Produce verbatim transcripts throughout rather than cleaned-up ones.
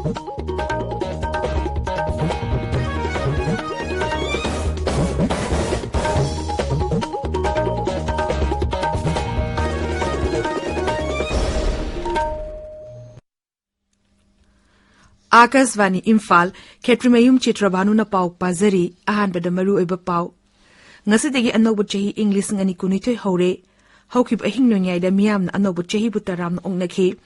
ꯑꯥꯀꯥꯁꯕꯥꯅꯤ ꯏꯝꯐꯥꯜ, ꯈꯦꯇ꯭ꯔꯤꯃꯌꯨꯝ ꯆꯤꯇ꯭ꯔꯕꯥꯅꯨꯅ ꯄꯥꯎ ꯄꯥꯖꯔꯤ꯫ ꯑꯍꯥꯟꯕꯗ ꯃꯔꯨꯑꯣꯏꯕ ꯄꯥꯎ꯫ ꯉꯁꯤꯗꯒꯤ ꯑꯅꯧꯕ ꯆꯍꯤ ꯏꯪ ꯂꯤꯁꯤꯡ ꯑꯅꯤ ꯀꯨꯟꯅꯤꯊꯣꯏ ꯍꯧꯔꯦ꯫ ꯍꯧꯈꯤꯕ ꯑꯍꯤꯡ ꯅꯣꯡꯌꯥꯏꯗ ꯃꯤꯌꯥꯝꯅ ꯑꯅꯧꯕ ꯆꯍꯤꯕꯨ ꯇꯔꯥꯝꯅ ꯑꯣꯛꯅꯈꯤ꯫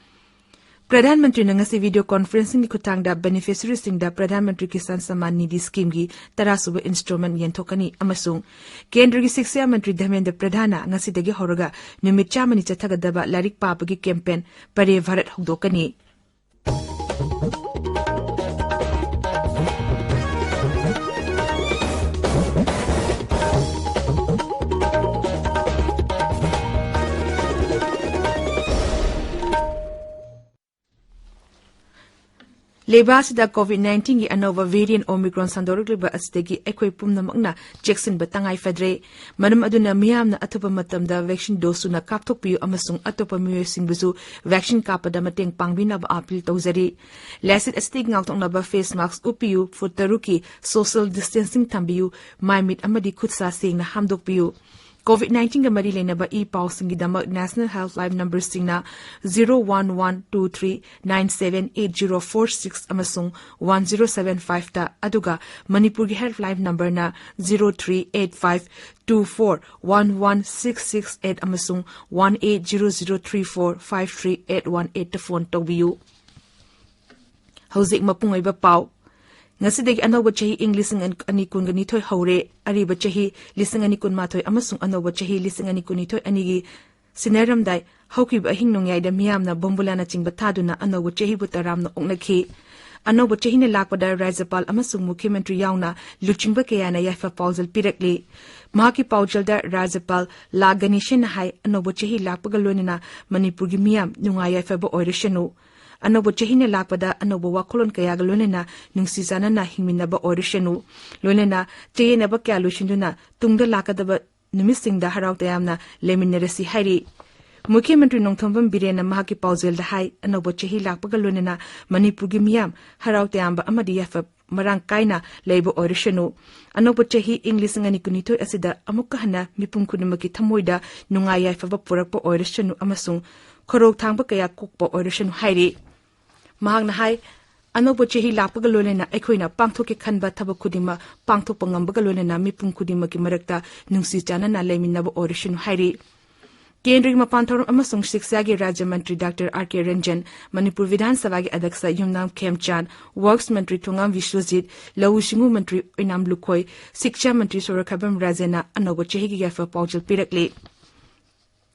ꯄ꯭ꯔꯙꯥꯟ ꯃꯟꯇ꯭ꯔꯤꯅ ꯉꯁꯤ ꯚꯤꯗꯤꯑꯣ ꯀꯣꯟꯐꯔꯦꯟꯁꯤꯡꯒꯤ ꯈꯨꯠꯊꯥꯡꯗ ꯕꯦꯅꯤꯐꯤꯁꯔꯤꯁꯤꯡꯗ ꯄ꯭ꯔꯙꯥꯟ ꯃꯟꯇ꯭ꯔꯤ ꯀꯤꯁꯥꯟ ꯁꯝꯃꯥꯟ ꯅꯤꯙꯤ ꯁ꯭ꯀꯤꯝꯒꯤ ꯇꯔꯥꯁꯨꯕ ꯏꯟꯁꯇꯣꯜꯃꯦꯟ ꯌꯦꯟꯊꯣꯛꯀꯅꯤ ꯑꯃꯁꯨꯡ ꯀꯦꯟꯗ꯭ꯔꯒꯤ ꯁꯤꯛꯁ꯭ꯌꯥ ꯃꯟꯇ꯭ꯔꯤ ꯙꯔꯃꯦꯟꯗ꯭ꯔ ꯄ꯭ꯔꯙꯥꯟꯅ ꯉꯁꯤꯗꯒꯤ ꯍꯧꯔꯒ ꯅꯨꯃꯤꯠ ꯆꯥꯝꯃꯅꯤ ꯆꯠꯊꯒꯗꯕ ꯂꯥꯏꯔꯤꯛ ꯄꯥꯕꯒꯤ ꯀꯦꯝꯄꯦꯟ ꯄꯔꯦ ꯚꯥꯔꯠ ꯍꯧꯗꯣꯛꯀꯅꯤ꯫ ꯂꯩꯕꯥꯛ ꯑꯁꯤꯗ ꯀꯣꯚꯤꯗ ꯅꯥꯏꯟꯇꯤꯟꯒꯤ ꯑꯅꯧꯕ ꯚꯦꯔꯤꯌꯦꯟ ꯑꯣꯃꯤꯀ꯭ꯔꯣꯟ ꯁꯟꯗꯣꯔꯛꯂꯤꯕ ꯑꯁꯤꯗꯒꯤ ꯑꯩꯈꯣꯏ ꯄꯨꯝꯅꯃꯛꯅ ꯆꯦꯛꯁꯤꯟꯕ ꯇꯉꯥꯏ ꯐꯗ꯭ꯔꯦ꯫ ꯃꯔꯝ ꯑꯗꯨꯅ ꯃꯤꯌꯥꯝꯅ ꯑꯊꯨꯕ ꯃꯇꯝꯗ ꯚꯦꯛꯁꯤꯟ ꯗꯣꯁ ꯁꯨꯅ ꯀꯥꯞꯊꯣꯛꯄꯤꯌꯨ ꯑꯃꯁꯨꯡ ꯑꯇꯣꯞꯄ ꯃꯤꯑꯣꯏꯁꯤꯡꯕꯨꯁꯨ ꯚꯦꯛꯁꯤꯟ ꯀꯥꯞꯄꯗ ꯃꯇꯦꯡ ꯄꯥꯡꯕꯤꯅꯕ ꯑꯥꯄꯤꯜ ꯇꯧꯖꯔꯤ꯫ ꯂꯥꯏꯆꯠ ꯑꯁꯤꯗꯒꯤ ꯉꯥꯛꯊꯣꯛꯅꯕ ꯐꯦꯁ ꯃꯥꯁꯛ ꯎꯞꯄꯤꯌꯨ, ꯐꯨꯠ ꯇꯔꯨꯛꯀꯤ ꯁꯣꯁꯤꯌꯦꯜ ꯗꯤꯁꯇꯦꯟꯁꯤꯡ ꯊꯝꯕꯤꯌꯨ, ꯃꯥꯏ ꯃꯤꯠ ꯑꯃꯗꯤ ꯈꯨꯠ ꯁꯥ ꯁꯦꯡꯅ ꯍꯥꯝꯗꯣꯛꯄꯤꯌꯨ꯫ ꯀꯣꯚꯤꯗ ꯅꯥꯏꯟꯇꯤꯟꯒ ꯃꯔꯤ ꯂꯩꯅꯕ ꯏ ꯄꯥꯎꯁꯤꯡꯒꯤꯗꯃꯛ ꯅꯦꯁꯅꯦꯜ ꯍꯦꯜꯞꯂꯥꯏꯟ ꯅꯝꯕꯔꯁꯤꯡꯅ zero one one two three nine seven eight zero four six ꯑꯃꯁꯨꯡ ꯋꯥꯟ ꯖꯤꯔꯣ ꯁꯚꯦꯟ ꯐꯥꯏꯚꯇ, ꯑꯗꯨꯒ ꯃꯅꯤꯄꯨꯔꯒꯤ ꯍꯦꯜꯞꯂꯥꯏꯟ ꯅꯝꯕꯔꯅ zero three eight five two four one one six six eight ꯑꯃꯁꯨꯡ one eight zero zero three four five three eight one ꯑꯩꯠꯇ phone ꯇꯧꯕꯤꯌꯨ꯫ ꯍꯧꯖꯤꯛ ꯃꯄꯨꯡ ꯑꯣꯏꯕ ꯄꯥꯎ꯫ ꯉꯁꯤꯗꯒꯤ ꯑꯅꯧꯕ ꯆꯍꯤ ꯏꯪ ꯂꯤꯁꯤꯡ ꯑꯅꯤ ꯀꯨꯟꯒ ꯅꯤꯊꯣꯏ ꯍꯧꯔꯦ꯫ ꯑꯔꯤꯕ ꯆꯍꯤ ꯂꯤꯁꯤꯡ ꯑꯅꯤ ꯀꯨꯟꯃꯥꯊꯣꯏ ꯑꯃꯁꯨꯡ ꯑꯅꯧꯕ ꯆꯍꯤ ꯂꯤꯁꯤꯡ ꯑꯅꯤ ꯀꯨꯟꯅꯤꯊꯣꯏ ꯑꯅꯤꯒꯤ ꯁꯤꯟꯅꯔꯝꯗꯥꯏ ꯍꯧꯈꯤꯕ ꯑꯍꯤꯡ ꯅꯣꯡꯌꯥꯏꯗ ꯃꯤꯌꯥꯝꯅ ꯕꯣꯝꯕꯨꯂꯥꯅꯆꯤꯡꯕ ꯊꯥꯗꯨꯅ ꯑꯅꯧꯕ ꯆꯍꯤꯕꯨ ꯇꯔꯥꯝꯅ ꯑꯣꯛꯅꯈꯤ꯫ ꯑꯅꯧꯕ ꯆꯍꯤꯅ ꯂꯥꯛꯄꯗ ꯔꯥꯖ꯭ꯌꯄꯥꯜ ꯑꯃꯁꯨꯡ ꯃꯨꯈ꯭ꯌ ꯃꯟꯇ꯭ꯔꯤ ꯌꯥꯎꯅ ꯂꯨꯆꯤꯡꯕ ꯀꯌꯥꯅ ꯌꯥꯏꯐ ꯄꯥꯎꯖꯦꯜ ꯄꯤꯔꯛꯂꯤ꯫ ꯃꯍꯥꯛꯀꯤ ꯄꯥꯎꯖꯦꯜꯗ ꯔꯥꯖ꯭ꯌꯄꯥꯜ ꯂꯥ ꯒꯅꯦꯁꯟꯅ ꯍꯥꯏ, ꯑꯅꯧꯕ ꯆꯍꯤ ꯂꯥꯛꯄꯒ ꯂꯣꯏꯅꯅ ꯃꯅꯤꯄꯨꯔꯒꯤ ꯃꯤꯌꯥꯝ ꯅꯨꯡꯉꯥꯏ ꯌꯥꯏꯐꯕ ꯑꯣꯏꯔꯁꯅꯨ꯫ ꯑꯅꯧꯕ ꯆꯍꯤꯅ ꯂꯥꯛꯄꯗ ꯑꯅꯧꯕ ꯋꯥꯈꯜꯂꯣꯟ ꯀꯌꯥꯒ ꯂꯣꯏꯅꯅ ꯅꯨꯡꯁꯤ ꯆꯥꯟꯅꯅ ꯍꯤꯡꯃꯤꯟꯅꯕ ꯑꯣꯏꯔꯁꯅꯨ꯫ ꯂꯣꯏꯅꯅ ꯆꯌꯦꯠꯅꯕ ꯀꯌꯥ ꯂꯣꯏꯁꯤꯟꯗꯨꯅ ꯇꯨꯡꯗ ꯂꯥꯛꯀꯗꯕ ꯅꯨꯃꯤꯠꯁꯤꯡꯗ ꯍꯔꯥꯎ ꯇꯌꯥꯝꯅ ꯂꯩꯃꯤꯟꯅꯔꯁꯤ ꯍꯥꯏꯔꯤ꯫ ꯃꯨꯈ꯭ꯌ ꯃꯟꯇ꯭ꯔꯤ ꯅꯣꯡꯊꯣꯝꯕꯝ ꯕꯤꯔꯦꯟꯅ ꯃꯍꯥꯛꯀꯤ ꯄꯥꯎꯖꯦꯜꯗ ꯍꯥꯏ, ꯑꯅꯧꯕ ꯆꯍꯤ ꯂꯥꯛꯄꯒ ꯂꯣꯏꯅꯅ ꯃꯅꯤꯄꯨꯔꯒꯤ ꯃꯤꯌꯥꯝ ꯍꯔꯥꯎ ꯇꯌꯥꯝꯕ ꯑꯃꯗꯤ ꯌꯥꯏꯐ ꯃꯔꯥꯡ ꯀꯥꯏꯅ ꯂꯩꯕ ꯑꯣꯏꯔꯁꯅꯨ꯫ ꯑꯅꯧꯕ ꯆꯍꯤ ꯏꯪ ꯂꯤꯁꯤꯡ ꯑꯅꯤ ꯀꯨꯟꯅꯤꯊꯣꯏ ꯑꯁꯤꯗ ꯑꯃꯨꯛꯀ ꯍꯟꯅ ꯃꯤꯄꯨꯝ ꯈꯨꯗꯤꯡꯃꯛꯀꯤ ꯊꯃꯣꯏꯗ ꯅꯨꯡꯉꯥꯏ ꯌꯥꯏꯐꯕ ꯄꯨꯔꯛꯄ ꯑꯣꯏꯔꯁꯅꯨ ꯑꯃꯁꯨꯡ ꯈꯣꯔꯧ ꯊꯥꯡꯕ ꯀꯌꯥ ꯀꯣꯛꯄ ꯑꯣꯏꯔꯁꯅꯨ ꯍꯥꯏꯔꯤ꯫ ꯃꯍꯥꯛꯅ ꯍꯥꯏ, ꯑꯅꯧꯕ ꯆꯍꯤ ꯂꯥꯛꯄꯒ ꯂꯣꯏꯅꯅ ꯑꯩꯈꯣꯏꯅ ꯄꯥꯡꯊꯣꯛꯀꯦ ꯈꯟꯕ ꯊꯕꯛ ꯈꯨꯗꯤꯡꯃꯛ ꯄꯥꯡꯊꯣꯛꯄ ꯉꯝꯕꯒ ꯂꯣꯏꯅꯅ ꯃꯤꯄꯨꯝ ꯈꯨꯗꯤꯡꯃꯛꯀꯤ ꯃꯔꯛꯇ ꯅꯨꯡꯁꯤ ꯆꯥꯟꯅꯅ ꯂꯩꯃꯤꯟꯅꯕ ꯑꯣꯏꯔꯁꯅꯨ ꯍꯥꯏꯔꯤ꯫ ꯀꯦꯟꯗ꯭ꯔꯒꯤ ꯃꯄꯥꯟ ꯊꯧꯔꯝ ꯑꯃꯁꯨꯡ ꯁꯤꯛꯁꯥꯒꯤ ꯔꯥꯖ꯭ꯌ ꯃꯟꯇ꯭ꯔꯤ ꯗꯥꯛꯇꯔ ꯑꯥꯔ ꯀꯦ ꯔꯟꯖꯟ, ꯃꯅꯤꯄꯨꯔ ꯕꯤꯙꯥꯟ ꯁꯚꯥꯒꯤ ꯑꯗ꯭ꯌꯛꯁ ꯌꯨꯝꯅꯥꯝ ꯈꯦꯝꯆꯥꯟ, ꯋꯔꯛꯁ ꯃꯟꯇ꯭ꯔꯤ ꯊꯣꯉꯥꯝ ꯕꯤꯁ꯭ꯋꯖꯤꯠ, ꯂꯧꯎ ꯁꯤꯡꯎ ꯃꯟꯇ꯭ꯔꯤ ꯑꯣꯏꯅꯥꯝ ꯂꯨꯈꯣꯏ, ꯁꯤꯛꯁꯥ ꯃꯟꯇ꯭ꯔꯤ ꯁꯣꯔꯣꯛꯈꯥꯏꯕꯝ ꯔꯥꯖꯦꯟꯅ ꯑꯅꯧꯕ ꯆꯍꯤꯒꯤ ꯌꯥꯏꯐ ꯄꯥꯎꯖꯦꯜ ꯄꯤꯔꯛꯂꯤ꯫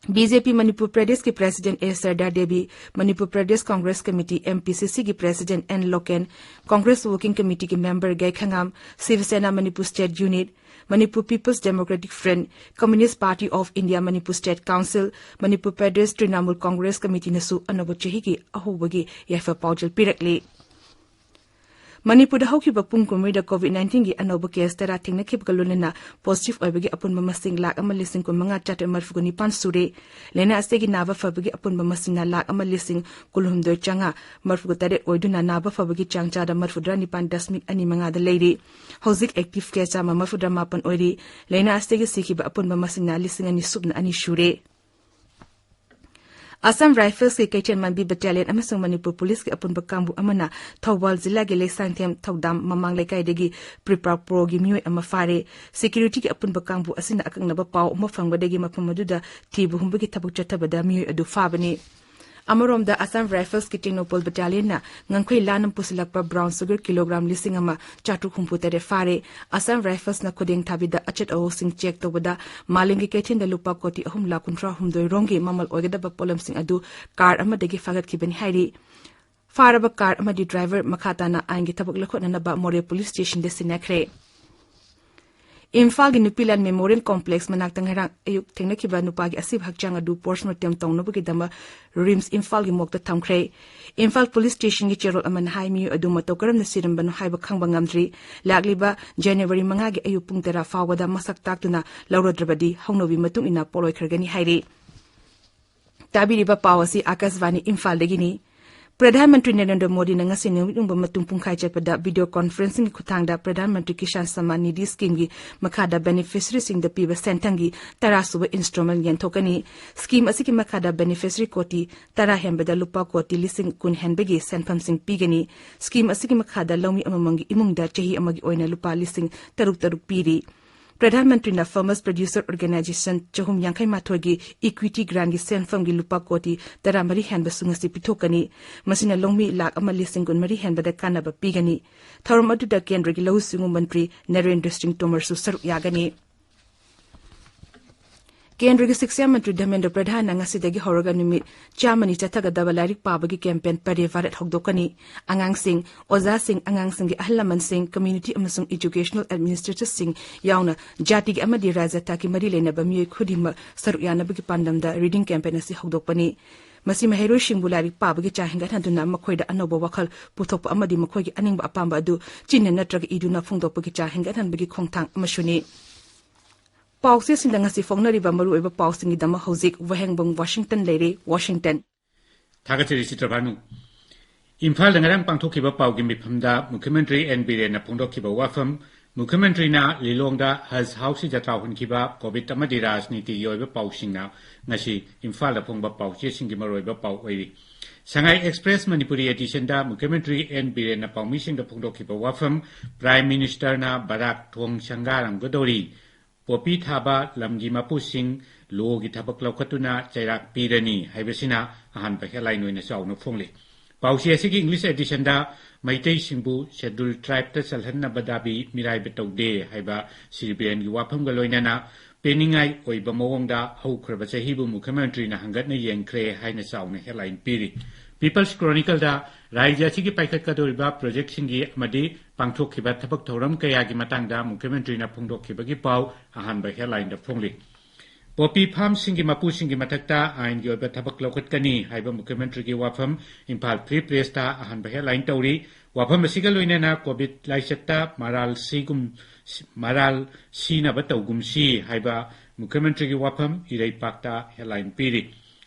ꯕꯤ ꯖꯦ ꯄꯤ ꯃꯅꯤꯄꯨꯔ ꯄ꯭ꯔꯗꯦꯁꯀꯤ president A Sarda Devi, Manipur Pradesh Congress committee, M P C ꯁꯤꯒꯤ president N Loken, Congress working ꯀꯃꯤꯇꯤꯒꯤ member Gaikhangam, Shiv Sena Manipur state unit, Manipur peoples democratic front, communist party of India Manipur state council, Manipur Pradesh Trinamool Congress ꯀꯃꯤꯇꯤꯅꯁꯨ ꯑꯅꯧꯕ ꯆꯍꯤꯒꯤ ꯑꯍꯧꯕꯒꯤ ꯌꯥꯏꯐ ꯄꯥꯎꯖꯦꯜ ꯄꯤꯔꯛꯂꯤ꯫ ꯃꯅꯤꯄꯨꯔꯗ ꯍꯧꯈꯤꯕ ꯄꯨꯡ ꯀꯨꯟꯃꯔꯤꯗ ꯀꯣꯚꯤꯗ ꯅꯥꯏꯟꯇꯤꯟꯒꯤ ꯑꯅꯧꯕ ꯀꯦꯁ ꯇꯔꯥ ꯊꯦꯡꯅꯈꯤꯕꯒ ꯂꯣꯏꯅꯅ ꯄꯣꯖꯤꯇꯤꯚ ꯑꯣꯏꯕꯒꯤ ꯑꯄꯨꯟꯕ ꯃꯁꯤꯡ ꯂꯥꯈ ꯑꯃ ꯂꯤꯁꯤꯡ ꯀꯨꯟꯃꯉꯥ ꯆꯥꯇ꯭ꯔꯦꯠ ꯃꯔꯤꯐꯨꯒ ꯅꯤꯄꯥꯟ ꯁꯨꯔꯦ꯫ ꯂꯥꯏꯅꯥ ꯑꯁꯤꯒꯤ ꯅꯥꯕ ꯐꯕꯒꯤ ꯑꯄꯨꯟꯕ ꯃꯁꯤꯡꯅ ꯂꯥꯈ ꯑꯃ ꯂꯤꯁꯤꯡ ꯀꯨꯟꯍꯨꯝꯗꯣꯏ ꯆꯥꯝꯃꯉꯥ ꯃꯔꯤꯐꯨꯒ ꯇꯔꯦꯠ ꯑꯣꯏꯗꯨꯅ ꯅꯥꯕ ꯐꯕꯒꯤ ꯆꯥꯡ ꯆꯥꯗ ꯃꯔꯤꯐꯨꯇꯔꯥ ꯅꯤꯄꯥꯟ ꯗꯁꯃꯤꯛ ꯑꯅꯤ ꯃꯉꯥꯗ ꯂꯩꯔꯤ꯫ ꯍꯧꯖꯤꯛ ꯑꯦꯛꯇꯤꯚ ꯀꯦꯁ ꯆꯥꯝꯃ ꯃꯔꯤꯐꯨꯇꯔꯥ ꯃꯥꯄꯟ ꯑꯣꯏꯔꯤ꯫ ꯂꯥꯏꯅꯥ ꯑꯁꯤꯗꯒꯤ ꯁꯤꯈꯤꯕ ꯑꯄꯨꯟꯕ ꯃꯁꯤꯡꯅ ꯂꯤꯁꯤꯡ ꯑꯅꯤ ꯁꯨꯞꯅ ꯑꯅꯤ ꯁꯨꯔꯦ꯫ ꯑꯁꯥꯝ ꯔꯥꯏꯐꯜꯁꯀꯤ ꯀꯩꯊꯦꯜ ꯃꯥꯟꯕꯤ ꯕꯠꯇꯥꯂꯤꯌꯟ ꯑꯃꯁꯨꯡ ꯃꯅꯤꯄꯨꯔ ꯄꯨꯂꯤꯁꯀꯤ ꯑꯄꯨꯟꯕ ꯀꯥꯡꯕꯨ ꯑꯃꯅ ꯊꯧꯕꯥꯜ ꯖꯤꯂꯥꯒꯤ ꯂꯩꯁꯥꯡꯊꯦꯝ ꯊꯧꯗꯥꯝ ꯃꯃꯥꯡ ꯂꯩꯀꯥꯏꯗꯒꯤ ꯄ꯭ꯔꯤꯄꯥꯛ ꯄ꯭ꯔꯣꯒꯤ ꯃꯤꯑꯣꯏ ꯑꯃ ꯐꯥꯔꯦ꯫ ꯁꯦꯀ꯭ꯌꯨꯔꯤꯇꯤꯒꯤ ꯑꯄꯨꯟꯕ ꯀꯥꯡꯕꯨ ꯑꯁꯤꯅ ꯑꯀꯛꯅꯕ ꯄꯥꯎ ꯑꯃ ꯐꯪꯕꯗꯒꯤ ꯃꯐꯝ ꯑꯗꯨꯗ ꯊꯤꯕ ꯍꯨꯝꯕꯒꯤ ꯊꯕꯛ ꯆꯠꯊꯕꯗ ꯃꯤꯑꯣꯏ ꯑꯗꯨ ꯐꯥꯕꯅꯤ꯫ ꯑꯃꯔꯣꯝꯗ ꯑꯁꯥꯝ ꯔꯥꯏꯐꯜꯁꯀꯤ ꯇꯦꯡꯅꯧꯄꯜ ꯕꯠꯇꯥꯂꯤꯌꯟꯅ ꯉꯝꯈꯩ ꯂꯥꯟꯅ ꯄꯨꯁꯤꯜꯂꯛꯄ ꯕ꯭ꯔꯥꯎꯟ ꯁꯨꯒꯔ ꯀꯤꯂꯣꯒ꯭ꯔꯥꯝ ꯂꯤꯁꯤꯡ ꯑꯃ ꯆꯥꯇ꯭ꯔꯨꯛ ꯍꯨꯝꯐꯨ ꯇꯔꯦꯠ ꯐꯥꯔꯦ꯫ ꯑꯁꯥꯝ ꯔꯥꯏꯐꯜꯁꯅ ꯈꯨꯗꯦꯡ ꯊꯥꯕꯤꯗ ꯑꯆꯠ ꯑꯋꯣꯛꯁꯤꯡ ꯆꯦꯛ ꯇꯧꯕꯗ ꯃꯥꯂꯦꯝꯒꯤ ꯀꯩꯊꯦꯜꯗ ꯂꯨꯄꯥ ꯀꯣꯇꯤ ꯑꯍꯨꯝ ꯂꯥꯈ ꯀꯨꯟꯊ꯭ꯔꯥ ꯍꯨꯝꯗꯣꯏ ꯔꯣꯝꯒꯤ ꯃꯃꯜ ꯑꯣꯏꯒꯗꯕ ꯄꯣꯠꯂꯝꯁꯤꯡ ꯑꯗꯨ ꯀꯥꯔ ꯑꯃꯗꯒꯤ ꯐꯥꯒꯠꯈꯤꯕꯅꯤ ꯍꯥꯏꯔꯤ꯫ ꯐꯥꯔꯕ ꯀꯥꯔ ꯑꯃꯗꯤ ꯗ꯭ꯔꯥꯏꯚꯔ ꯃꯈꯥ ꯇꯥꯅ ꯑꯥꯏꯟꯒꯤ ꯊꯕꯛ ꯂꯧꯈꯠꯅꯅꯕ ꯃꯣꯔꯦ ꯄꯨꯂꯤꯁ ꯁ꯭ꯇꯦꯁꯟꯗ ꯁꯤꯟꯅꯈ꯭ꯔꯦ꯫ ꯏꯝꯐꯥꯜꯒꯤ ꯅꯨꯄꯤꯂꯥꯟ ꯃꯦꯃꯣꯔꯤꯌꯦꯜ ꯀꯣꯝꯄ꯭ꯂꯦꯛꯁ ꯃꯅꯥꯛꯇ ꯉꯔꯥꯡ ꯑꯌꯨꯛ ꯊꯦꯡꯅꯈꯤꯕ ꯅꯨꯄꯥꯒꯤ ꯑꯁꯤꯕ ꯍꯛꯆꯥꯡ ꯑꯗꯨ ꯄꯣꯁꯃꯣꯔꯇꯦꯝ ꯇꯧꯅꯕꯒꯤꯗꯃꯛ ꯔꯤꯝꯁ ꯏꯝꯐꯥꯜꯒꯤ ꯃꯣꯔꯒꯇ ꯊꯝꯈ꯭ꯔꯦ꯫ ꯏꯝꯐꯥꯜ ꯄꯨꯂꯤꯁ ꯁ꯭ꯇꯦꯁꯟꯒꯤ ꯆꯦꯔꯣꯜ ꯑꯃꯅ ꯍꯥꯏ, ꯃꯤꯑꯣꯏ ꯑꯗꯨ ꯃꯇꯧ ꯀꯔꯝꯅ ꯁꯤꯔꯝꯕꯅꯣ ꯍꯥꯏꯕ ꯈꯪꯕ ꯉꯝꯗ꯭ꯔꯤ꯫ ꯂꯥꯛꯂꯤꯕ ꯖꯅꯋꯥꯔꯤ ꯃꯉꯥꯒꯤ ꯑꯌꯨꯛ ꯄꯨꯡ ꯇꯔꯥ ꯐꯥꯎꯕꯗ ꯃꯁꯛ ꯇꯥꯛꯇꯨꯅ ꯂꯧꯔꯗ꯭ꯔꯕꯗꯤ ꯍꯧꯅꯕꯤ ꯃꯇꯨꯡ ꯏꯟꯅ ꯄꯣꯠꯂꯣꯏꯈ꯭ꯔꯒꯅꯤ ꯍꯥꯏꯔꯤ꯫ ꯇꯥꯕꯤꯔꯤꯕ ꯄꯥꯎ ꯑꯁꯤ ꯑꯥꯀꯥꯁꯕꯥꯅꯤ ꯏꯝꯐꯥꯜꯗꯒꯤꯅꯤ꯫ ꯄ꯭ꯔꯙꯥꯟ ꯃꯟꯇ꯭ꯔꯤ ꯅꯔꯦꯟꯗ꯭ꯔ ꯃꯣꯗꯤꯅ ꯉꯁꯤ ꯅꯨꯃꯤꯠ ꯌꯨꯡꯕ ꯃꯇꯨꯡ ꯄꯨꯡꯈꯥꯏ ꯆꯠꯄꯗ ꯚꯤꯗꯤꯑꯣ ꯀꯣꯟꯐꯔꯦꯟꯁꯤꯡꯒꯤ ꯈꯨꯠꯊꯥꯡꯗ ꯄ꯭ꯔꯙꯥꯟ ꯃꯟꯇ꯭ꯔꯤ ꯀꯤꯁꯥꯟ ꯁꯝꯃꯥꯟ ꯅꯤꯙꯤ ꯁ꯭ꯀꯤꯝꯒꯤ ꯃꯈꯥꯗ ꯕꯦꯅꯤꯐꯤꯁꯔꯤꯁꯤꯡꯗ ꯄꯤꯕ ꯁꯦꯟꯊꯪꯒꯤ ꯇꯔꯥ ꯁꯨꯕ ꯏꯟꯁꯇꯣꯜꯃꯦꯟ ꯌꯦꯟꯊꯣꯛꯀꯅꯤ꯫ ꯁ꯭ꯀꯤꯝ ꯑꯁꯤꯒꯤ ꯃꯈꯥꯗ ꯕꯦꯅꯤꯐꯤꯁꯔꯤ ꯀꯣꯇꯤ ꯇꯔꯥ ꯍꯦꯟꯕꯗ ꯂꯨꯄꯥ ꯀꯣꯇꯤ ꯂꯤꯁꯤꯡ ꯀꯨꯟ ꯍꯦꯟꯕꯒꯤ ꯁꯦꯟꯐꯝꯁꯤꯡ ꯄꯤꯒꯅꯤ꯫ ꯁ꯭ꯀꯤꯝ ꯑꯁꯤꯒꯤ ꯃꯈꯥꯗ ꯂꯧꯃꯤ ꯑꯃꯃꯝꯒꯤ ꯏꯃꯨꯡꯗ ꯆꯍꯤ ꯑꯃꯒꯤ ꯑꯣꯏꯅ ꯂꯨꯄꯥ ꯂꯤꯁꯤꯡ ꯇꯔꯨꯛ ꯇꯔꯨꯛ ꯄꯤꯔꯤ꯫ ꯄ꯭ꯔꯙꯥꯟ ꯃꯟꯇ꯭ꯔꯤꯅ ꯐꯥꯔꯃꯔꯁ ꯄ꯭ꯔꯗ꯭ꯌꯨꯁꯔ ꯑꯣꯔꯒꯅꯥꯏꯖꯦꯁꯟ ꯆꯍꯨꯝ ꯌꯥꯡꯈꯩ ꯃꯥꯊꯣꯏꯒꯤ ꯏꯀ꯭ꯋꯤꯇꯤ ꯒ꯭ꯔꯥꯟꯒꯤ ꯁꯦꯟꯐꯝꯒꯤ ꯂꯨꯄꯥ ꯀꯣꯇꯤ ꯇꯔꯥꯃꯔꯤ ꯍꯦꯟꯕꯁꯨ ꯉꯁꯤ ꯄꯤꯊꯣꯛꯀꯅꯤ꯫ ꯃꯁꯤꯅ ꯂꯧꯃꯤ ꯂꯥꯈ ꯑꯃ ꯂꯤꯁꯤꯡ ꯀꯨꯟꯃꯔꯤ ꯍꯦꯟꯕꯗ ꯀꯥꯟꯅꯕ ꯄꯤꯒꯅꯤ꯫ ꯊꯧꯔꯝ ꯑꯗꯨꯗ ꯀꯦꯟꯗ꯭ꯔꯒꯤ ꯂꯧꯎ ꯁꯤꯡꯎ ꯃꯟꯇ꯭ꯔꯤ ꯅꯔꯦꯟꯗ꯭ꯔ ꯁꯤꯡ ꯇꯣꯃꯔꯁꯨ ꯁꯔꯨꯛ ꯌꯥꯒꯅꯤ꯫ ꯀꯦꯟꯗ꯭ꯔꯒꯤ ꯁꯤꯛꯁꯥ ꯃꯟꯇ꯭ꯔꯤ ꯙꯔꯃꯦꯟꯗ꯭ꯔ ꯄ꯭ꯔꯙꯥꯟꯅ ꯉꯁꯤꯗꯒꯤ ꯍꯧꯔꯒ ꯅꯨꯃꯤꯠ ꯆꯥꯝꯃꯅꯤ ꯆꯠꯊꯒꯗꯕ ꯂꯥꯏꯔꯤꯛ ꯄꯥꯕꯒꯤ ꯀꯦꯝꯄꯦꯟ ꯄꯔꯦ ꯚꯥꯔꯠ ꯍꯧꯗꯣꯛꯀꯅꯤ꯫ ꯑꯉꯥꯡꯁꯤꯡ, ꯑꯣꯖꯥꯁꯤꯡ, ꯑꯉꯥꯡꯁꯤꯡꯒꯤ ꯑꯍꯜ ꯂꯃꯟꯁꯤꯡ, ꯀꯝꯃ꯭ꯌꯨꯅꯤꯇꯤ ꯑꯃꯁꯨꯡ ꯑꯦꯖꯨꯀꯦꯁꯅꯦꯜ ꯑꯦꯗꯃꯤꯅꯤꯁꯇ꯭ꯔꯦꯇꯔꯁꯤꯡ ꯌꯥꯎꯅ ꯖꯥꯇꯤꯒꯤ ꯑꯃꯗꯤ ꯔꯥꯖ꯭ꯌ ꯊꯥꯛꯀꯤ ꯃꯔꯤ ꯂꯩꯅꯕ ꯃꯤꯑꯣꯏ ꯈꯨꯗꯤꯡꯃꯛ ꯁꯔꯨꯛ ꯌꯥꯅꯕꯒꯤ ꯄꯥꯟꯗꯝꯗ ꯔꯤꯗꯤꯡ ꯀꯦꯝꯄꯦꯟ ꯑꯁꯤ ꯍꯧꯗꯣꯛꯄꯅꯤ꯫ ꯃꯁꯤ ꯃꯍꯩꯔꯣꯏꯁꯤꯡꯕꯨ ꯂꯥꯏꯔꯤꯛ ꯄꯥꯕꯒꯤ ꯆꯥꯡ ꯍꯦꯟꯒꯠꯍꯟꯗꯨꯅ ꯃꯈꯣꯏꯗ ꯑꯅꯧꯕ ꯋꯥꯈꯜ ꯄꯨꯊꯣꯛꯄ ꯑꯃꯗꯤ ꯃꯈꯣꯏꯒꯤ ꯑꯅꯤꯡꯕ ꯑꯄꯥꯝꯕ ꯑꯗꯨ ꯆꯤꯟꯅ ꯅꯠꯇ꯭ꯔꯒ ꯏꯗꯨꯅ ꯐꯣꯡꯗꯣꯛꯄꯒꯤ ꯆꯥꯡ ꯍꯦꯟꯒꯠꯍꯟꯕꯒꯤ ꯈꯣꯡꯊꯥꯡ ꯑꯃꯁꯨꯅꯤ꯫ ꯄꯥꯎꯆꯦꯁꯤꯡꯗ ꯉꯁꯤ ꯐꯣꯡꯅꯔꯤꯕ ꯃꯔꯨꯑꯣꯏꯕ ꯄꯥꯎꯁꯤꯡꯒꯤꯗꯃꯛ ꯍꯧꯖꯤꯛ ꯋꯥꯍꯦꯡꯕꯝ ꯋꯥꯁꯤꯡꯇꯟ ꯂꯩꯔꯦ, ꯋꯥꯁꯤꯡꯇꯟ꯫ ꯊꯥꯒꯠꯆꯔꯤ ꯆꯤꯇ꯭ꯔꯚꯥꯅꯨ꯫ ꯏꯝꯐꯥꯜꯗ ꯉꯔꯥꯡ ꯄꯥꯡꯊꯣꯛꯈꯤꯕ ꯄꯥꯎꯒꯤ ꯃꯤꯐꯝꯗ ꯃꯨꯈ꯭ꯌ ꯃꯟꯇ꯭ꯔꯤ ꯑꯦꯟ ꯕꯤꯔꯦꯟꯅ ꯐꯣꯡꯗꯣꯛꯈꯤꯕ ꯋꯥꯐꯝ, ꯃꯨꯈ꯭ꯌ ꯃꯟꯇ꯭ꯔꯤꯅ ꯂꯤꯂꯣꯡꯗ ꯍꯖ ꯍꯥꯎꯁꯀꯤ ꯖꯇ꯭ꯔꯥ ꯍꯨꯟꯈꯤꯕ, ꯀꯣꯚꯤꯗ ꯑꯃꯗꯤ ꯔꯥꯖꯅꯤꯇꯤꯒꯤ ꯑꯣꯏꯕ ꯄꯥꯎꯁꯤꯡꯅ ꯉꯁꯤ ꯏꯝꯐꯥꯜꯗ ꯐꯣꯡꯕ ꯄꯥꯎꯆꯦꯁꯤꯡꯒꯤ ꯃꯔꯨꯑꯣꯏꯕ ꯄꯥꯎ ꯑꯣꯏꯔꯤ꯫ ꯁꯉꯥꯏ ꯑꯦꯛꯁꯄ꯭ꯔꯦꯁ ꯃꯅꯤꯄꯨꯔꯤ ꯑꯦꯗꯤꯁꯟꯗ ꯃꯨꯈ꯭ꯌ ꯃꯟꯇ꯭ꯔꯤ ꯑꯦꯟ ꯕꯤꯔꯦꯟꯅ ꯄꯥꯎꯃꯤꯁꯤꯡꯗ ꯐꯣꯡꯗꯣꯛꯈꯤꯕ ꯋꯥꯐꯝ, ꯄ꯭ꯔꯥꯏꯝ ꯃꯤꯅꯤꯁꯇꯔꯅ ꯕꯔꯥꯛ ꯊꯣꯡ ꯁꯪꯒꯥꯔꯝꯒꯗꯧꯔꯤ, ꯄꯣꯄꯤ ꯊꯥꯕ ꯂꯝꯒꯤ ꯃꯄꯨꯁꯤꯡ ꯂꯣꯒꯤ ꯊꯕꯛ ꯂꯧꯈꯠꯇꯨꯅ ꯆꯩꯔꯥꯛ ꯄꯤꯔꯅꯤ ꯍꯥꯏꯕꯁꯤꯅ ꯑꯍꯥꯟꯕ ꯍꯦꯗꯂꯥꯏꯟ ꯑꯣꯏꯅ ꯆꯥꯎꯅ ꯐꯣꯡꯂꯤ꯫ ꯄꯥꯎꯆꯦ ꯑꯁꯤꯒꯤ ꯏꯪꯂꯤꯁ ꯑꯦꯗꯤꯁꯟꯗ ꯃꯩꯇꯩꯁꯤꯡꯕꯨ ꯁꯦꯗꯨꯜ ꯇ꯭ꯔꯥꯏꯕꯇ ꯆꯜꯍꯟꯅꯕ ꯗꯥꯕꯤ ꯃꯤꯔꯥꯏꯕ ꯇꯧꯗꯦ ꯍꯥꯏꯕ ꯁ꯭ꯔꯤ ꯕꯤꯔꯦꯟꯒꯤ ꯋꯥꯐꯝꯒ ꯂꯣꯏꯅꯅ ꯄꯦꯟꯅꯤꯡꯉꯥꯏ ꯑꯣꯏꯕ ꯃꯑꯣꯡꯗ ꯍꯧꯈ꯭ꯔꯕ ꯆꯍꯤꯕꯨ ꯃꯨꯈ꯭ꯌ ꯃꯟꯇ꯭ꯔꯤꯅ ꯍꯪꯒꯠꯅ ꯌꯦꯡꯈ꯭ꯔꯦ ꯍꯥꯏꯅ ꯆꯥꯎꯅ ꯍꯦꯗꯂꯥꯏꯟ ꯄꯤꯔꯤ꯫ ꯄꯤꯄꯜꯁ ꯀ꯭ꯔꯣꯅꯤꯀꯜꯗ ꯔꯥꯖ꯭ꯌ ꯑꯁꯤꯒꯤ ꯄꯥꯏꯈꯠꯀꯗꯧꯔꯤꯕ ꯄ꯭ꯔꯣꯖꯦꯛꯁꯤꯡꯒꯤ ꯑꯃꯗꯤ ꯄꯥꯡꯊꯣꯛꯈꯤꯕ ꯊꯕꯛ ꯊꯧꯔꯝ ꯀꯌꯥꯒꯤ ꯃꯇꯥꯡꯗ ꯃꯨꯈ꯭ꯌ ꯃꯟꯇ꯭ꯔꯤꯅ ꯐꯣꯡꯗꯣꯛꯈꯤꯕꯒꯤ ꯄꯥꯎ ꯑꯍꯥꯟꯕ ꯍꯦꯗꯂꯥꯏꯟꯗ ꯐꯣꯡꯂꯤ꯫ ꯄꯣꯄꯤ ꯐꯥꯔꯝꯁꯤꯡꯒꯤ ꯃꯄꯨꯁꯤꯡꯒꯤ ꯃꯊꯛꯇ ꯑꯥꯏꯟꯒꯤ ꯑꯣꯏꯕ ꯊꯕꯛ ꯂꯧꯈꯠꯀꯅꯤ ꯍꯥꯏꯕ ꯃꯨꯈ꯭ꯌ ꯃꯟꯇ꯭ꯔꯤꯒꯤ ꯋꯥꯐꯝ ꯏꯝꯐꯥꯜ ꯐ꯭ꯔꯤ ꯄ꯭ꯔꯦꯁꯇ ꯑꯍꯥꯟꯕ ꯍꯦꯗꯂꯥꯏꯟ ꯇꯧꯔꯤ꯫ ꯋꯥꯐꯝ ꯑꯁꯤꯒ ꯂꯣꯏꯅꯅ ꯀꯣꯚꯤꯗ ꯂꯥꯏꯆꯠꯇ ꯃꯔꯥꯜ ꯁꯤꯒꯨꯝ, ꯃꯔꯥꯜ ꯁꯤꯅꯕ ꯇꯧꯒꯨꯝꯁꯤ ꯍꯥꯏꯕ ꯃꯨꯈ꯭ꯌ ꯃꯟꯇ꯭ꯔꯤꯒꯤ ꯋꯥꯐꯝ ꯏꯔꯩꯄꯥꯛꯇ ꯍꯦꯗꯂꯥꯏꯟ ꯄꯤꯔꯤ꯫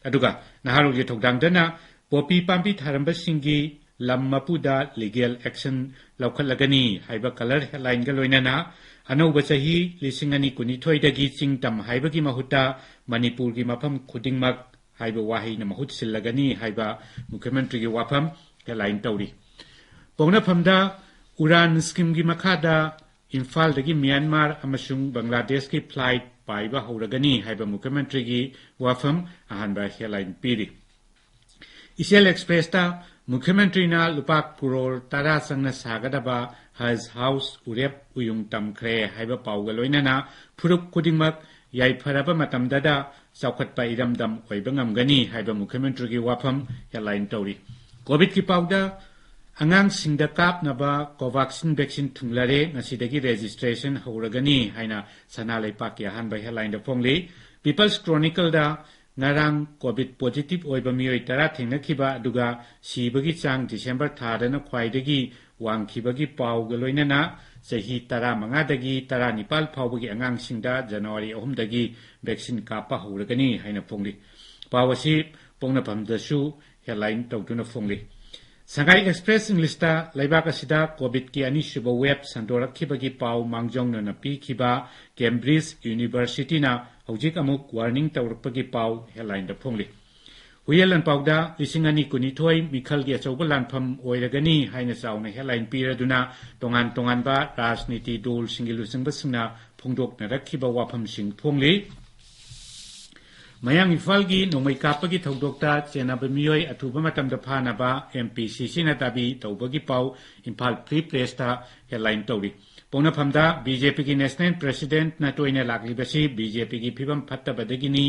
ꯑꯗꯨꯒ ꯅꯍꯥꯔꯣꯜꯒꯤ ꯊꯧꯗꯥꯡꯗꯅ ꯄꯣꯄꯤ ꯄꯥꯝꯕꯤ ꯊꯥꯔꯝꯕꯁꯤꯡꯒꯤ ꯂꯝ ꯃꯄꯨꯗ legal action ꯂꯧꯈꯠꯂꯒꯅꯤ ꯍꯥꯏꯕ colour headlineꯒ ꯂꯣꯏꯅꯅ ꯑꯅꯧꯕ ꯆꯍꯤ ꯂꯤꯁꯤꯡ ꯑꯅꯤ ꯀꯨꯟꯅꯤꯊꯣꯏꯗꯒꯤ ꯆꯤꯡ ꯇꯝ ꯍꯥꯏꯕꯒꯤ ꯃꯍꯨꯠꯇ ꯃꯅꯤꯄꯨꯔꯒꯤ ꯃꯐꯝ ꯈꯨꯗꯤꯡꯃꯛ ꯍꯥꯏꯕ ꯋꯥꯍꯩꯅ ꯃꯍꯨꯠ ꯁꯤꯜꯂꯒꯅꯤ ꯍꯥꯏꯕ ꯃꯨꯈ꯭ꯌꯃꯟꯇ꯭ꯔꯤꯒꯤ ꯋꯥꯐꯝ headline ꯇꯧꯔꯤ꯫ ꯄꯣꯛꯅꯐꯝꯗ ꯎꯔꯥꯟ schemeꯒꯤ ꯃꯈꯥꯗ ꯏꯝꯐꯥꯜꯗꯒꯤ ꯃ꯭ꯌꯥꯟꯃꯥꯔ ꯑꯃꯁꯨꯡ ꯕꯪꯒ꯭ꯂꯥꯗꯦꯁꯀꯤ flight ꯄꯥꯏꯕ ꯍꯧꯔꯒꯅꯤ ꯍꯥꯏꯕ ꯃꯨꯈ꯭ꯌꯃꯟꯇ꯭ꯔꯤꯒꯤ ꯋꯥꯐꯝ ꯑꯍꯥꯟꯕ headline ꯄꯤꯔꯤ꯫ ꯏꯆꯦꯜ Expressꯇ ꯃꯨꯈ꯭ꯌꯃꯟꯇ꯭ꯔꯤꯅ ꯂꯨꯄꯥ ꯀ꯭ꯔꯣꯔ ꯇꯔꯥ ꯆꯪꯅ ꯁꯥꯒꯗꯕ ꯍꯖ ꯍꯥꯎꯁ ꯎꯔꯦꯞ ꯎꯌꯨꯡ ꯇꯝꯈ꯭ꯔꯦ ꯍꯥꯏꯕ ꯄꯥꯎꯒ ꯂꯣꯏꯅꯅ ꯐꯨꯔꯨꯞ ꯈꯨꯗꯤꯡꯃꯛ ꯌꯥꯏꯐꯔꯕ ꯃꯇꯝꯗꯗ ꯆꯥꯎꯈꯠꯄ ꯏꯔꯝꯗꯝ ꯑꯣꯏꯕ ꯉꯝꯒꯅꯤ ꯍꯥꯏꯕ ꯃꯨꯈ꯭ꯌꯃꯟꯇ꯭ꯔꯤꯒꯤ ꯋꯥꯐꯝ headline ꯇꯧꯔꯤ꯫ COVIDꯀꯤ ꯄꯥꯎꯗ ꯑꯉꯥꯡꯁꯤꯡꯗ ꯀꯥꯞꯅꯕ Covaxin vaccine ꯊꯨꯡꯂꯔꯦ, ꯉꯁꯤꯗꯒꯤ registration ꯍꯧꯔꯒꯅꯤ ꯍꯥꯏꯅ ꯁꯅꯥ ꯂꯩꯄꯥꯛꯀꯤ ꯑꯍꯥꯟꯕ headlineꯗ ꯐꯣꯡꯂꯤ꯫ People's Chronicleꯗ ꯉꯔꯥꯡ COVID positive ꯑꯣꯏꯕ ꯃꯤꯑꯣꯏ ꯇꯔꯥ ꯊꯦꯡꯅꯈꯤꯕ ꯑꯗꯨꯒ ꯁꯤꯕꯒꯤ ꯆꯥꯡ December ꯊꯥꯗꯅ ꯈ꯭ꯋꯥꯏꯗꯒꯤ ꯋꯥꯡꯈꯤꯕꯒꯤ ꯄꯥꯎꯒ ꯂꯣꯏꯅꯅ ꯆꯍꯤ ꯇꯔꯥꯃꯉꯥꯗꯒꯤ ꯇꯔꯥꯅꯤꯄꯥꯜ ꯐꯥꯎꯕꯒꯤ ꯑꯉꯥꯡꯁꯤꯡꯗ January ꯑꯍꯨꯝꯗꯒꯤ vaccine ꯀꯥꯞꯄ ꯍꯧꯔꯒꯅꯤ ꯍꯥꯏꯅ ꯐꯣꯡꯂꯤ꯫ ꯄꯥꯎ ꯑꯁꯤ ꯄꯣꯛꯅꯐꯝꯗꯁꯨ headline ꯇꯧꯗꯨꯅ ꯐꯣꯡꯂꯤ꯫ Sangai Express Englishꯇ ꯂꯩꯕꯥꯛ ꯑꯁꯤꯗ COVIDꯀꯤ ꯑꯅꯤꯁꯨꯕ wave ꯁꯟꯗꯣꯔꯛꯈꯤꯕꯒꯤ ꯄꯥꯎ ꯃꯥꯡꯖꯧꯅꯅ ꯄꯤꯈꯤꯕ Cambridge Universityꯅ ꯍꯧꯖꯤꯛ ꯑꯃꯨꯛ warning ꯇꯧꯔꯛꯄꯒꯤ ꯄꯥꯎ headlineꯗ ꯐꯣꯡꯂꯤ꯫ ꯍꯨꯏꯌꯦꯟ ꯂꯥꯟꯄꯥꯎꯗ ꯂꯤꯁꯤꯡ ꯑꯅꯤ ꯀꯨꯟꯅꯤꯊꯣꯏ ꯃꯤꯈꯜꯒꯤ ꯑꯆꯧꯕ ꯂꯥꯟꯐꯝ ꯑꯣꯏꯔꯒꯅꯤ ꯍꯥꯏꯅ ꯆꯥꯎꯅ headline ꯄꯤꯔꯗꯨꯅ ꯇꯣꯉꯥꯟ ꯇꯣꯉꯥꯟꯕ ꯔꯥꯖꯅꯤꯇꯤ ꯗꯣꯜꯁꯤꯡꯒꯤ ꯂꯨꯆꯤꯡꯕꯁꯤꯡꯅ ꯐꯣꯡꯗꯣꯛꯅꯔꯛꯈꯤꯕ ꯋꯥꯐꯝꯁꯤꯡ ꯐꯣꯡꯂꯤ꯫ ꯃꯌꯥꯡ ꯏꯝꯐꯥꯜꯒꯤ ꯅꯣꯡꯃꯩ ꯀꯥꯞꯄꯒꯤ ꯊꯧꯗꯣꯛꯇ ꯆꯦꯟꯅꯕ ꯃꯤꯑꯣꯏ ꯑꯊꯨꯕ ꯃꯇꯝꯗ ꯐꯥꯅꯕ MPCCꯅ ꯗꯥꯕꯤ ꯇꯧꯕꯒꯤ ꯄꯥꯎ ꯏꯝꯐꯥꯜ Free Pressꯇ headline ꯇꯧꯔꯤ꯫ ꯄꯣꯛꯅꯐꯝꯗ BJPꯒꯤ National Presidentꯅ ꯇꯣꯏꯅ ꯂꯥꯛꯂꯤꯕꯁꯤ BJPꯒꯤ ꯐꯤꯕꯝ ꯐꯠꯇꯕꯗꯒꯤꯅꯤ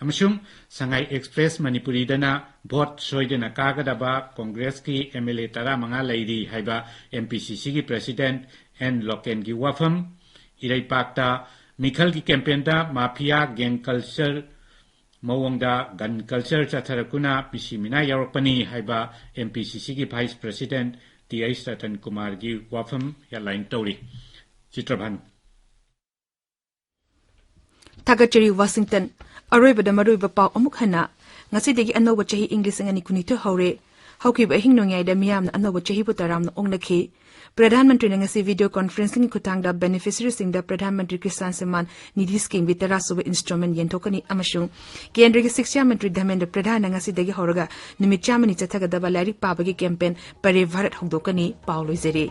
ꯑꯃꯁꯨꯡ Sangai Express ꯃꯅꯤꯄꯨꯔꯤꯗꯅ vote ꯁꯣꯏꯗꯅ ꯀꯥꯒꯗꯕ Congressꯀꯤ MLA ꯇꯔꯥꯃꯉꯥ ꯂꯩꯔꯤ ꯍꯥꯏꯕ MPCCꯒꯤ President N ꯂꯣꯀꯦꯟꯒꯤ ꯋꯥꯐꯝ꯫ ꯏꯔꯩꯄꯥꯛꯇ ꯃꯤꯈꯜꯒꯤ campaignꯗ mafia gang culture ꯃꯑꯣꯡꯗ gun culture ꯆꯠꯊꯔꯛꯇꯨꯅ ꯃꯤꯁꯤ ꯃꯤꯅꯥ ꯌꯥꯎꯔꯛꯄꯅꯤ ꯍꯥꯏꯕ MPCCꯒꯤ Vice President Th ꯔꯇꯟ ꯀꯨꯃꯥꯔꯒꯤ ꯋꯥꯐꯝ headline ꯇꯧꯔꯤ꯫ ꯆꯤꯇ꯭ꯔꯚꯥꯅꯨ꯫ ꯊꯥꯒꯠꯆꯔꯤ ꯋꯥꯁꯤꯡꯇꯟ꯫ ꯑꯔꯣꯏꯕꯗ ꯃꯔꯨꯑꯣꯏꯕ ꯄꯥꯎ ꯑꯃꯨꯛ ꯍꯟꯅ ꯉꯁꯤꯗꯒꯤ ꯑꯅꯧꯕ ꯆꯍꯤ ꯏꯪ ꯂꯤꯁꯤꯡ ꯑꯅꯤ ꯀꯨꯟꯅꯤꯊꯣꯏ ꯍꯧꯔꯦ꯫ ꯍꯧꯈꯤꯕ ꯑꯍꯤꯡ ꯅꯣꯡꯌꯥꯏꯗ ꯃꯤꯌꯥꯝꯅ ꯑꯅꯧꯕ ꯆꯍꯤꯕꯨ ꯇꯔꯥꯝꯅ ꯑꯣꯛꯅꯈꯤ꯫ ꯄ꯭ꯔꯙꯥꯟ ꯃꯟꯇ꯭ꯔꯤꯅ ꯉꯁꯤ video conferencingꯒꯤ ꯈꯨꯠꯊꯥꯡꯗ beneficiaryꯁꯤꯡꯗ ꯄ꯭ꯔꯙꯥꯟ ꯃꯟꯇ꯭ꯔꯤ ꯀꯤꯁꯥꯟ ꯁꯝꯃꯥꯟ ꯅꯤꯙꯤ schemeꯒꯤ ꯇꯔꯥꯁꯨꯕ installment ꯌꯦꯟꯊꯣꯛꯀꯅꯤ ꯑꯃꯁꯨꯡ ꯀꯦꯟꯗ꯭ꯔꯒꯤ ꯁꯤꯛꯁ꯭ꯌꯥ ꯃꯟꯇ꯭ꯔꯤ ꯙꯔꯃꯦꯟꯗ꯭ꯔ ꯄ꯭ꯔꯙꯥꯟꯅ ꯉꯁꯤꯗꯒꯤ ꯍꯧꯔꯒ ꯅꯨꯃꯤꯠ ꯆꯥꯝꯃꯅꯤ ꯆꯠꯊꯒꯗꯕ ꯂꯥꯏꯔꯤꯛ ꯄꯥꯕꯒꯤ campaign ꯄꯔꯦ ꯚꯥꯔꯠ ꯍꯧꯗꯣꯛꯀꯅꯤ꯫ ꯄꯥꯎ ꯂꯣꯏꯖꯔꯦ꯫